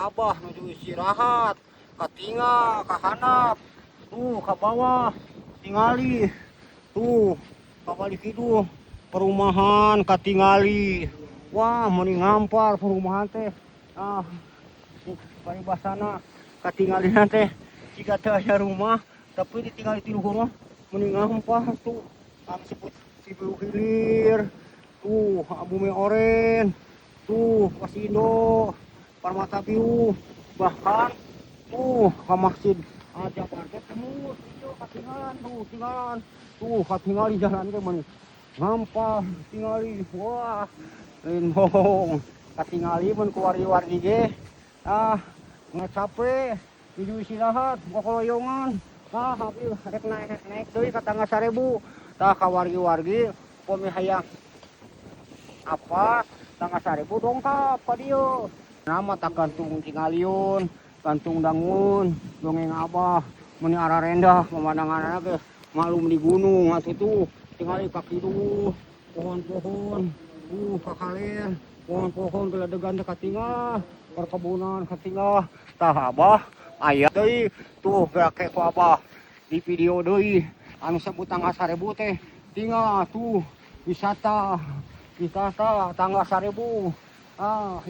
Abah nuju istirahat. Katinggal ka handap. Tuh ka bawah tingali. Tuh ka balik kidul perumahan katingali. Wah, meni ngampar perumahan teh. Ah, paribasana katingalina teh jiga teu aya rumah, tapi ditingali ti luhur mah meni ngampar tuh. Anu sebut Cibiru Hilir. Tuh, Bumi Oren. Tuh, Pasindo, Permata Biru. Bahkan tuh ke Masjid Al Jabar teh tembus ieu katinggalan tuh, tinggalan. Tuh, katingali jalan teh meni ngampar tingali. Wah, lain bohong. Katingali mun ku wargi-wargi ge. Ah, nggak capek, nuju istirahat, kokoloyongan. Tah, abdi rek naik naik deui ka tangga 1000. Tah, ka wargi-wargi upami hayang apa tangga 1000 dongkap ka dieu. Nama tak gantung tingaliun, gantung dangun, dongeng Abah meni ararendah pemandanganna ge, malum di gunung atuh. Tuh tingali ka kidul pohon-pohon, ka kaler pohon-pohon geledegan teh katinggal, perkebunan katinggal. Tah, Abah aya deui tuh gerak ku Abah di video deui anu sebut tangga 1000 teh. Tinggal tuh wisata wisata tangga 1000. Ah.